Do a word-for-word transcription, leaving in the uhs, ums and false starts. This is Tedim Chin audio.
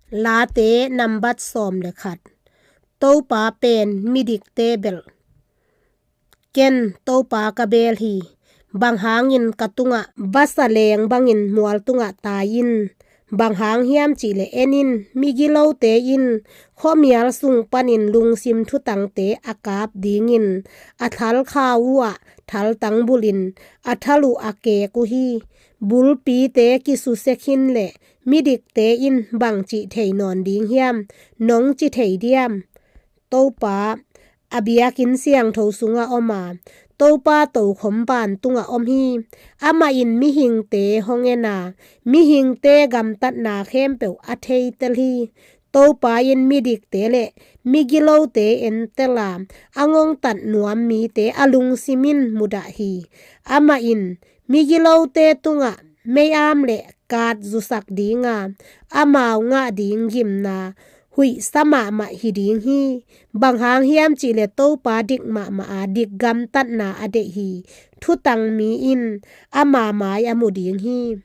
Late nambat sawm le khat. Topa pen midikte belh. Ken Topa ka beel hi. Bang hangin ka tungah vasa leng bangin mual tungah tai in? Bang hang hiam cihleh en in, migilote in khuamial sung panin lungsim thutangte a kap dingin a thalkhau uh ah thaltang bulhin a thal uh a keek uh hi. Bulpite kisusek hin leh midikte in bang cih thei nawn ding hiam? Nong ci thei diam? Topa a biakinn siangtho sungah om a, Topa tokhom vantungah om hi. Amah in mihingte hong en a, mihingte gamtatna khempeuh a theitel hi. Topa in midikte le migilote entel a, a ngongtat nuam mite a lungsim in mudah hi. Amah in migilote tungah mei-am le kaat zusak ding a, amau ngah ding gimna huihsa mahmah hi ding hi. Bang hang hiam cihleh Topa dik mahmah a, dik gamtatna a deih hi. Thutang mi in ama mai a mu ding hi.